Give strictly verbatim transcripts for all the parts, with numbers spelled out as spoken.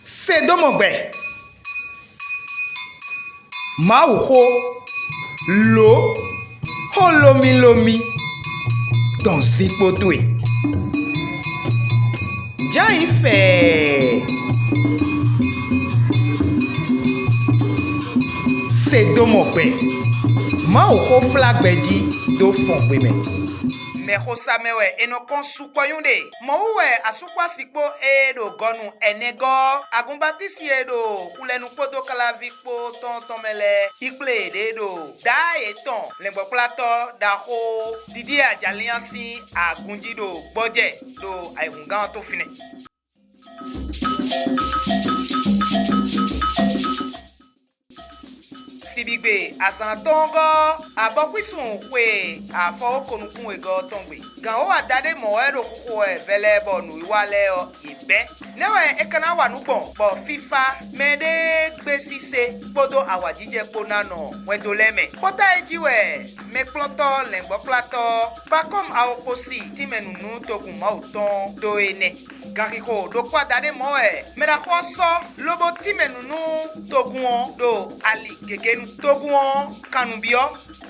Se dó mɔ gbɛ. Mawuxó, lǒ, xó lómílómí tɔn zikpo towe. Jǎ nyí fɛɛ. Se dó mɔ gbɛ. Mawuxó flá gbɛ jí dó fɔn xwe mɛ. Mɛxosa mɛ wɛ è nɔ kɔn sukpɔ́ nyún ɖe. Mɔ̌ wú wɛ asúkpási kpó ée ɖo gɔnu ɛnɛ gɔ́ ɔ́, agunbatísi e ɖo xulɛnu kpódó káláví kpó tɔn tɔn mɛ lɛ́ɛ yi kplé yěɖée ɖo dǎ yětɔn lɛ̌ngbɔ́kplátɔ́ ɖaxó Didíe Ajalínya sín agun jí ɖo gbɔjɛ ɖo ayǐhúngán ɔ́ tó fínɛ́. Siɖigbe azǎn atɔ́ɔ́ngɔ́ abɔxwísun xwe afɔwókonukún wegɔ́ ɔ́ tɔn gbe. Gǎnwó adaɖé mɔ̌ wɛ ɖo xuxo wɛ vɛlɛɛ bɔ nǔwiwa lɛ́ɛ ɔ́, yě bɛ́. Nɛ́ wɛ é ka ná wa nǔ gbɔn bɔ fífá mɛɖée gbé sísé kpódó awǎjijɛ kpó ná nɔ hwɛndo lɛ́ɛ mɛ? Xóta e jí wɛ mɛkplɔ́ntɔ́ lɛ̌ngbɔ́kplátɔ́ Pakɔ́mu Awokposi tínmɛ nǔnú togun Mawu tɔn dó é nɛ́. Ganxixo ɖokpó adaɖé mɔ̌ wɛ mɛɖaxó ɔ́ sɔ́ lobo tínmɛ nǔnú togun ɔ́ ɖo ali gěgé nu. Togun ɔ́ kan nǔ byɔ́,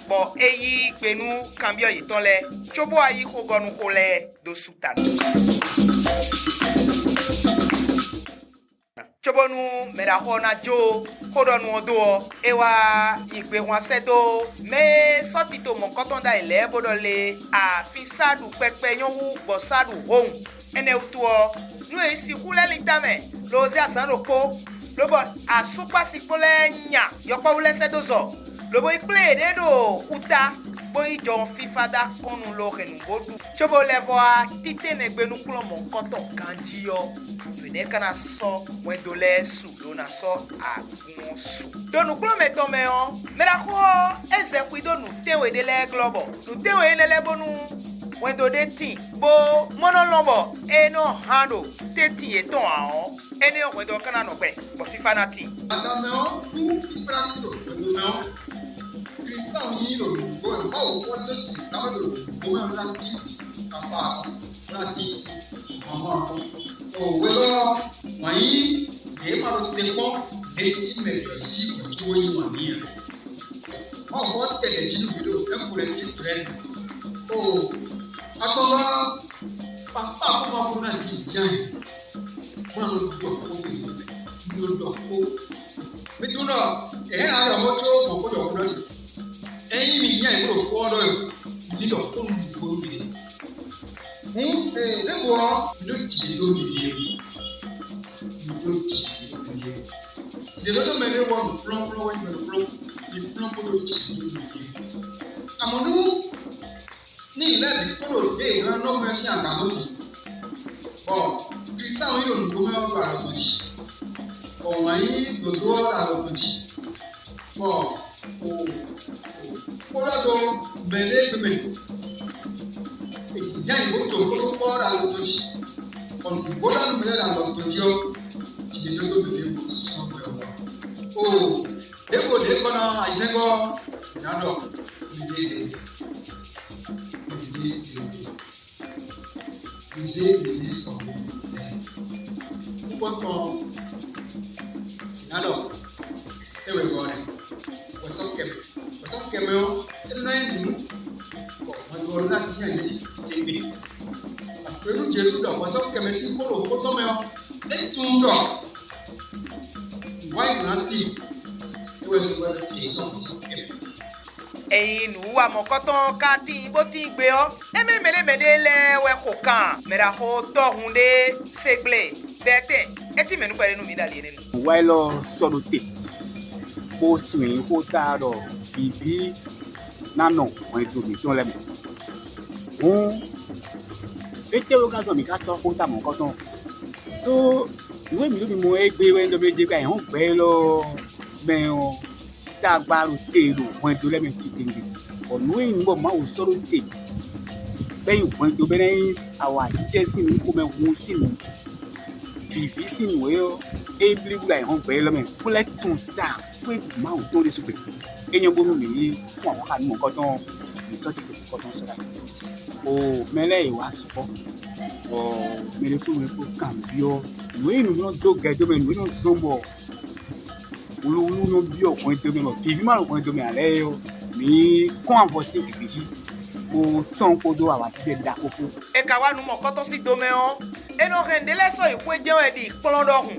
bɔ é yí gbe nú kanbyɔ́ yětɔn lɛ́ɛ, cóbó wá yí xogɔ́núxó lɛ́ɛ dó sú ta nú. Cóbónú mɛɖaxó ɔ́ ná jó xó ɖɔ nu ɔ́ dó ɔ́, é wá yi gbehwan sɛ́ dó mɛ e sɔ́ tito mɔ̌kɔtɔn ɖ'ayǐ lɛ́ɛ bó ɖɔ lé afísá ɖu kpɛkpɛ nyɔ́ hú bɔ sá ɖu hǒun. Énɛ́ wútu ɔ́, nú è yi sixú lɛ́ lin tamɛ, lobo zé azǎn ɖokpó, lobɔ asúkpási kpó lɛ́ɛ nya yɔkpɔ́vú lɛ́ɛ sɛ́ dó zɔ, lobo yi kplé yěɖée ɖo xuta, bó yi jɔ fífá dó akɔ́nnu lo hɛn nǔ bó ɖu. Cóbó lɛ́ vɔ wá títɛ́nnɛ gbe nú kplɔ́n mɔ̌hunkɔtɔn ganjí ɔ́, nǔ énɛ́ ka ná sɔ́ hwɛndo lɛ́ɛ su ɖó ná sɔ́ agun ɔ́ su. Ɖo nǔkplɔ́nmɛ tɔn mɛ ɔ́, mɛɖaxó ɔ́, é zɛ xwi dó nǔ tɛ́nwe ɖé lɛ́ɛ glɔ́ bɔ nǔ tɛ́nwe énɛ́ lɛ́ɛ bónú hwɛndo ɖé tíin, bó mɔ nɔ lɔn bɔ é nɔ hán ɖo tɛ́ntin yětɔn ǎ ɔ́, énɛ́ ɔ́ hwɛndo ɔ́ ka ná nɔ gbɛ, bɔ fífá ná tíin. Adanmɛ ɔ́ kú Eflati ɖo hwɛndo mɛ ɔ́, Kristian nyí ɖo nǔgbó wɛ Mawu fɔ́n dó sǐ ná mɛ ɖo nǔgbó mɛ ɔ́ ná tíin. Afa Eflati mama o wělɔ wǎn yí ɖě ma ɖo te kpɔ́n ɖě sí mɛ jɔ sí wǔtú ó nyí wǎn n'i ǎ. Ɔ́, xɔ tɛnɛ jí nǔ ɖo ɛ́kúrẹ́ jí trɛ́. O atɔ́gbá papa kó ma kó ná jí ján ɛ. Má ló ɖɔ kó mi ló ɖɔ kó. Mi tún ɖɔ ɛ á ɖɔ mɔ tó mɔ kó ɖɔ kó lɔ. Ɛyin mi nya ɛ kó ɖɔ kó ɔ́ ɖɔ yɔ. Mi ɖɔ kó nu kó nu mi. Hǔn, ee, ɖěvo ɔ́, mi ɖó jǐ ɖó mi ɖe mi. Mi ɖó jǐ ɖó mi ɖe. Jǐ ɖó mɛ ɖé wɔ nǔkplɔ́nkplɔ́n wɛ nǔkplɔ́n, mi kplɔ́n kó ɖó jǐ ɖó mi ɖe. Amɔ̌ nú ní lɛ́ bǐ kpó ɖo ɖě e nɔ nɔ mɛ sín agǎn dó jǐ, bɔ Kristian nyí ɖo nǔgbó mɛ ɔ́ ɖo alɔ tɔn jí, bɔ wǎn yí dǒdó ɔ́ ɖo alɔ tɔn jí, bɔ o xó ɖɔ dó mɛ ɖé gbe mɛ. Nya yě bó to xó ɖó kpɔ́ ɖo alɔ tɔn jí, bɔ nǔgbó ɖɔ nú mɛ lɛ́ɛ ɖo alɔ tɔn jí ɔ́, jǐ ɖó mɛ ɖé bó sɔ́ gbɛ ɔ́. O ɖěvo ɖě kɔ ná ayizɛ́ngɔ́ ná ɖɔ mi ɖe mi ɖe mi ɖe mi ɖe sɔgbe. Kúkɔ tɔn ná ɖɔ é wɛ gɔ́ nɛ. Wɛsɔ́ kɛmɛ, wɛsɔ́ kɛmɛ ɔ́, é ná nyí nǔ bɔ hwɛndo ɔ́ ná jí ayǐ tɛgbɛ. Pẹ̀lú Jezu ɖɔ wɛsɔ́ kɛmɛ sín kpó ɖo xó tɔn mɛ ɔ́, é tunwun ɖɔ wǎyi ná ti é wɛ sɔgbe é sɔ́ wɛsɔ́ kɛmɛ. Ényí nǔwiwa mɔ̌kɔtɔn ka tíin bó tíin gbe ɔ́, é mɛ mɛɖé mɛɖé lɛ́ɛ wɛ xo kan mɛɖaxó tɔ́hun ɖé, segble, bɛɛtɛn, é tínmɛ nú kpɛɖé nú mǐ ɖo ali énɛ́ nu. Nǔwiwa élɔ́ sɔ́ ɖó te, bó sun nyǐxó ta ɖɔ vǐví ná nɔ hwɛndo mǐtɔn lɛ́ɛ mɛ. Hǔn, étɛ́wú ka zɔn mǐ ká sɔ́ xó ta mɔ̌kɔtɔn? Đó nǔ e mǐ ɖo mimɔ égbé wɛ nyí ɖɔ mɛ jɛ gbɛ ayǐhɔ́ngbe élɔ́ mɛ ɔ́, tagba ɖo te ɖo hwɛndo lɛ́ɛ mɛ titewungbe, bɔ nǔ e nyí bɔ Mawu sɔ́ ɖó te bɔ é nyí hwɛndo bɔ é ná nyí awǎjijɛ sín nǔ, xomɛhun sín nǔ, vǐví sín nǔ é ɔ́, é blí ɖo ayǐhɔ́ngbe élɔ́ mɛ kplɔ́ tɔn ta kpé Mawu tɔn ɖésú gbe. É nyɔ́ bónú mǐ fún ahwan xá nǔ mɔ̌hunkɔtɔn, mǐ sɔ́ tito mɔ̌hunkɔtɔn sɔ́ ɖa. O mɛ lɛ́ɛ e wǎ sukpɔ́. Bɔ mɛ ɖé kpó mɛ kpó kan byɔ́ nǔ e nǔ nɔ dó gɛ̌ dó mɛ, nǔ e nɔ zɔ́n bɔ wluwlu nɔ byɔ́ hwɛndo mɛ, bɔ viví ma ɖo hwɛndo mɛ ǎ lɛ́ɛ ɔ́, mǐ kɔn avɔ sín gěgé jí, bó tɔ́n kpódó awǎjijɛ ɖaxó kpó. È ka wá nǔ mɔ̌kɔtɔn sín do mɛ ɔ́, è nɔ hɛn nǔɖé lɛ́ɛ sɔ́ yi xwé jɛ́n wɛ ɖi kplɔ́n ɖɔhun.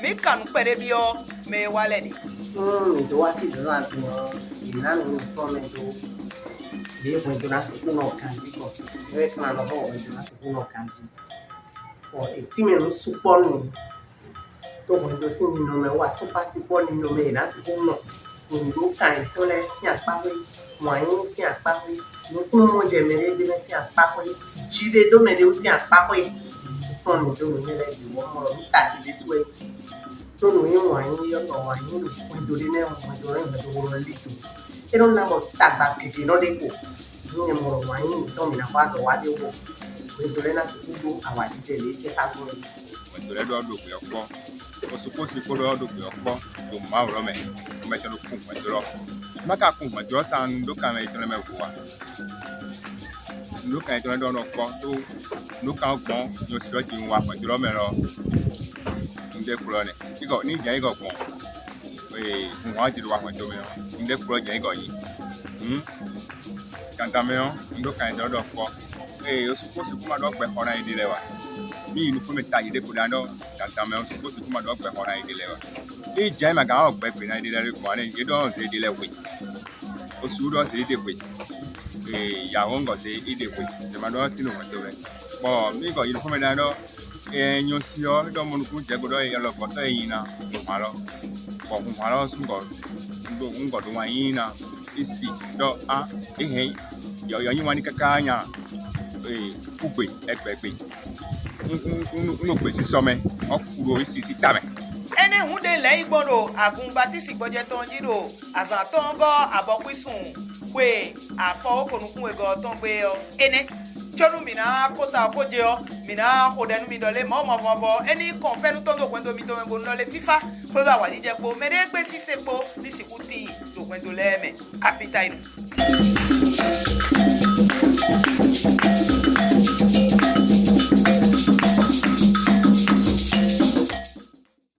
Mǐ kan nǔ kpɛɖé byɔ́ mɛ e wá lɛ́ɛ ɖe. Nú mǐ dó wá fí zǎnzǎn din ɔ́, mǐ ná nǔ nukplɔ́nmɛ dó ɖěe hwɛndo ná sixú nɔ ganjí gbɔn, ɖěe ka ná nɔ xɔ hwɛndo ná sixú nɔ ganjí. Bɔ è tínmɛ nǔ sukpɔ́ nú mǐ. To hwɛndo sín ninɔmɛ wú asɔ́kpá sukpɔ́ ninɔmɛ e è nǎ sixú nɔ nǔɖó kan yětɔn lɛ́ɛ sín akpáxwé, wǎn yíyí sín akpáxwé, nukúnnú mɔ jɛ mɛɖé ɖé mɛ sín akpáxwé, jiɖe dó mɛɖé wú sín akpáxwé. Kplɔ́n mǐ dó nǔ énɛ́ lɛ́ɛ bǐ mɔ mɔ nǔ tají ɖésú wɛ. Ɖó nǔ e wǎn yíyí ɔ́, wǎn yíyí ɖo hwɛndo ɖé mɛ, hwɛndo ɖé hwɛndo ɖo lí do. É nɔ ná bɔ tagba gěgé nɔ ɖe kpo. Nú nyɛ mɔ ɖɔ wǎn yíyí mǐtɔn mǐ ná xɔ azɔ̌ wa ɖé wú. Hwɛndo lɛ́ɛ ná sixú ɖó awǎjijɛ lě e jɛ xá gbɔn é. Hwɛndo lɛ́ɛ ɖɔ ɖo gbě ɔ́ kpɔ́. Kɔsukɔsi kpó ɖɔ ɖo gbě ɔ́ kpɔ́ ɖo Mawu lɔ mɛ, bɔ mɛ tɔn ɖo kún hwɛndo lɔ. Má ka kún hwɛndo ɔ́ sa nu ɖó kan mɛ yětɔn lɛ́ɛ mɛ vo ǎ. Nu ɖó kan yětɔn lɛ́ɛ ɖɔ nɔ kpɔ́ ɖó nu ɖó kan ɔ́ gbɔn nyɔ si ɔ́ ji un wa hwɛndo lɔ mɛ lɔ. Un ɖe kplɔ́ nɛ. Igɔ ní jǎ igɔ gbɔn ee hun hɔn ɔ́ ji ɖo wa hwɛndo mɛ ɔ́, un ɖe kplɔ́ jǎ igɔ nyi. Hǔn dandan mɛ ɔ́, un ɖó kan yětɔn lɛ́ɛ ɖɔ kpɔ́. Ee, o sukpó sixú ma ɖɔ gbɛ xɔ ná yi ɖe lɛ́ɛ wa. Ní yi nukún mɛ tají ɖé ko ɖa ɖɔ dandan mɛ ɔ́, sukpó sixú ma ɖɔ gbɛ xɔ ná yi ɖe lɛ́ɛ wa. Ní jǎ ma gǎn ɔ́ gbɛ gbe ná yi ɖe lɛ́ɛ ɖo gbɔn ánɛ, yě ɖɔ zě ɖe lɛ́ɛ hwe. O su ɖɔ zě ɖe hwe. Ee, yǎ wɔ́ngɔ zě yi ɖe hwe. Zě ma ɖɔ tínú hwɛndo mɛ. Bɔ mí gɔ yi nukún mɛ ɖa ɖɔ nyɔ̌si ɔ́ ɖɔ mɔ nukún jɛ go ɖɔ alɔgbɔtɔ́ e nyi ná hunhwan lɔ. Bɔ hunhwan lɔ sungɔ ɖo ŋgɔ ɖo wǎn yíyí ná. Isi ɖɔ á, é hɛn yɔ̌yɔ́ nyi wán ní káká nya kúgbe ɛgbɛgbe. Un ɖo gběsisɔ mɛ, bɔ kú ɖo isi sín ta mɛ. Énɛ́ hǔn ɖé lɛ̌ yi gbɔn ɖo agun Batísi gbɔjɛ tɔn jí ɖo azǎn tɔn gɔ́ abɔkúsun xwe afɔ ko nukún wegɔ́ ɔ́ tɔn gbé ɔ́, énɛ́. Có nú mǐ ná kó ta ɔ́ kó jɛ ɔ́, mǐ ná xo ɖɛ nú mi ɖɔ lé Mawu mavɔ mavɔ ɔ́, é ní kɔn fɛ́nú tɔn dó hwɛndo mitɔn mɛ bónú ɖɔ lé fífá kpódó awǎjijɛ kpó, mɛ ɖé e gbé sísé kpó ní sixú tíin ɖo hwɛndo lɛ́ɛ mɛ. Afítáinu.